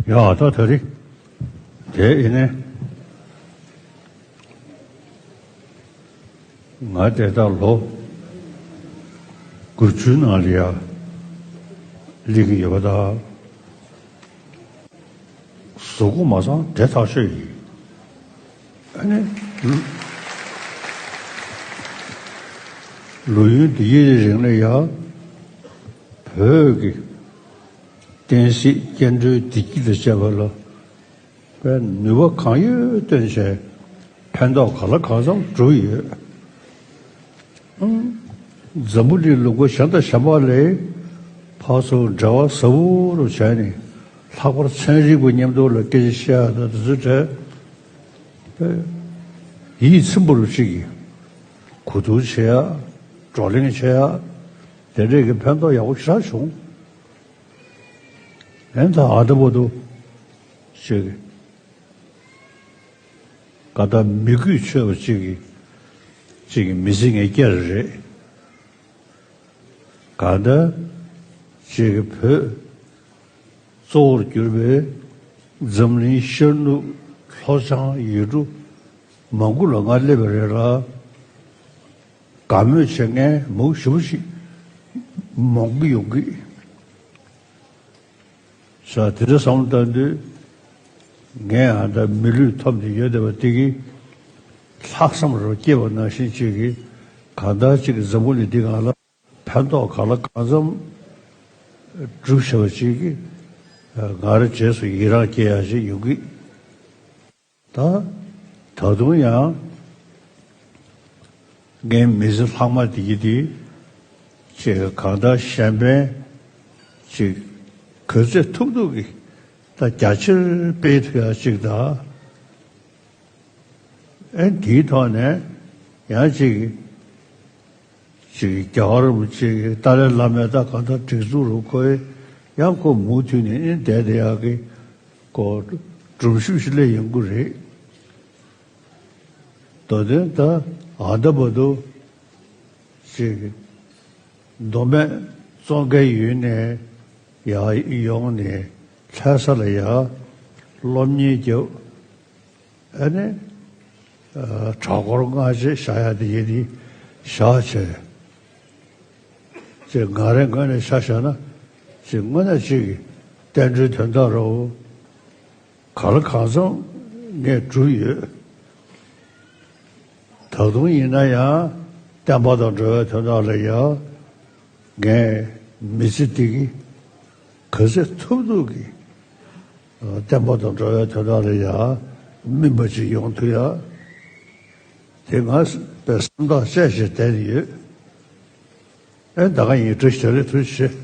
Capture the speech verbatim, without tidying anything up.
ཡ་ད་ད་རེད། དེ་ཡིན་ནས། ང་དེ་ལྟར་ལོ་དགུ་བཅུའི་ནང་ལ་ཡ་སླེབས་ཀྱི་ཡོད་པ་དང་། གཟུགས་པོ་མ་ཚང་དེ་ཐག་ཆོད་ཡིན། ཨ་ནི། ལོ་ཡུན་འདི་ཡི་རིང་ལ་ཡ། བོད་ཀྱི་བསྟན་སྲིད་སྐྱེ་འགྲོའི་བདེ་སྐྱིད་དང་བཅས་པ་ལ། པའི་ནུས་པ་གང་ཡོད་བཏོན་བྱས་ཕན་ཐོགས་ག་ལ་གང་འཚམ་བསྒྲུབས་ཡོད། ཨང་། འཛམ་བུ་གླིང་ལུང་པ་གཞན་དང་གཞན་པ་ལས་ཕར་ཚུར་འབྲེལ་བ་ཟབ་པོ་རུ་བྱས་ནས། ལྷག་པར་ཚན་རིག་པ་མཉམ་དུ་ལ་སྐད་ཆ་བཤད་ཡ་དང་དེ་ཚོའི་གྲས་པའི་ཡིད་ཚིམ་པོ་རུ་ཅིག་གིས་གོ་བསྡུར་བྱེད་ཡ། བགྲོ་གླེང་བྱེད་ཡ། དེ་འདྲས་ཀྱི་ཕན་ཐོགས་ཡག་པོ་ཞེ་དྲག་བྱུང་། ཨེ་ད་ཨ་ད་བར་དུ་ཅིག་ག་ད་མི་གུས་ཆོད་པ་ཅིག་གི་ཅིག་གི་མི་ཚེ་ངས་བསྐྱལ་རེད། ག་ད་ཅིག་གི་བོད་གཙོ་བོར་གྱུར་པའི་འཛམ་གླིང་ཤར་ནུབ་ལྷོ་བྱང་ཡུལ་གྲུ་མང་པོ་ལ་ང་སླེབས་པ་རེད་ལ། དགའ་མོས་བྱེད་མཁན་མང་པོ་ཞེ་པོ་ཞིག་མང་པོ་ཡོང་གི། ས་དེ་འདྲ་བསམ་བློ་བཏང་དུས། ངས་ཨ་ད་མི་ལུས་ཐོབ་ནས་ཡོད་བསྡད་པ་དེ་གིས་ལྷག་བསམ་རུ་སྐྱེས་པ་ནང་བཞིན་ཅིག་གིས་གང་ལྟར་ཅིག་གི་འཛམ་བུ་གླིང་འདི་སྒང་ལ་ཕན་ཐོགས་གང་ལ་གང་འཚམ་སྒྲུབ་བྱས་པ་ཅིག་གིས། ང་རང་རྗེས་སུ་ཡི་རངས་སྐྱེ་ཡ་ཞིག་ཡོང་གི། ད་ད་དུང་ཡང་ངའི་མི་ཚེ་ལྷག་མ་དེ་གི་དེ་ཅིག་གང་ལྟར་གཞན་ཕན་ཅིག་ག་ཚོད་ཐུབ་ཐུབ་ཀྱིས་ད་རྒྱ་ཆེར་སྤེལ་ཐུབ་ཡ་ཅིག་དང་། ཨེ་དེའི་ཐོག་ནས་ཡང་ཅིག་ཅིག་རྒྱལ་བ་རིན་པོ་ཆེ་གི་ཏཱ་ལའི་བླ་མའི་ད་གང་ལྟར་སྒྲིག་འཛུགས་རུ་ཁོས་ཡང་ཁོ་མུ་མཐུད་ནས་ཨེ་བསྡད་བསྡད་ཡག་གི་ཁོ་སྒྲུབ་ཞུགས་ཤིག་སླེབས་ཡོང་གི་རེད། མདོ་དོན་ད་ཨ་ད་བར་དུ་ཅིག་མདོ་སྨད་ཙོང་ཁའི་ཡུལ་ནས་ཡར་ཡོང་ནས་ལྷ་ས་ལ་ཡར་སློབ་གཉེར་རྒྱབ། ཨ་ནི་གྲྭ་སྐོར་སྔ་རྗེས་བཞག་ཡ་དེ་ཡིན་དེ་བཞག་བྱས། ཅེས་ང་རའི་ངོས་ནས་ཆ་བཞག་ན། ཅེས་དངོས་གནས་ཅིག་གི་བསྟན་འགྲོའི་དོན་དག་རོ། ག་ལ་གང་འཚམ་ངས་བསྒྲུབས་ཡོད། ད་དུང་ཡིན་ན་ཡང་བསྟན་པ་དང་འགྲོ་བའི་དོན་དག་ལ་ཡང་ངས་མི་ཚེ་འདི་གི་ག་ཚོད་ཐུབ་ཐུབ་ཀྱིས་བསྟན་པ་དང་འགྲོ་བའི་དོན་དག་ལ་ཡང་སྨིན་པ་ཅིག་ཡོང་ཐུབ་ཡ། དེ་ང་པའི་སེམས་ཐག་བཅད་བྱས་བསྡད་ཡོད། ཨེ་ད་ག་ཡིན། བཀྲ་ཤིས་བདེ་ལེགས། ཐུགས་རྗེ་ཆེ།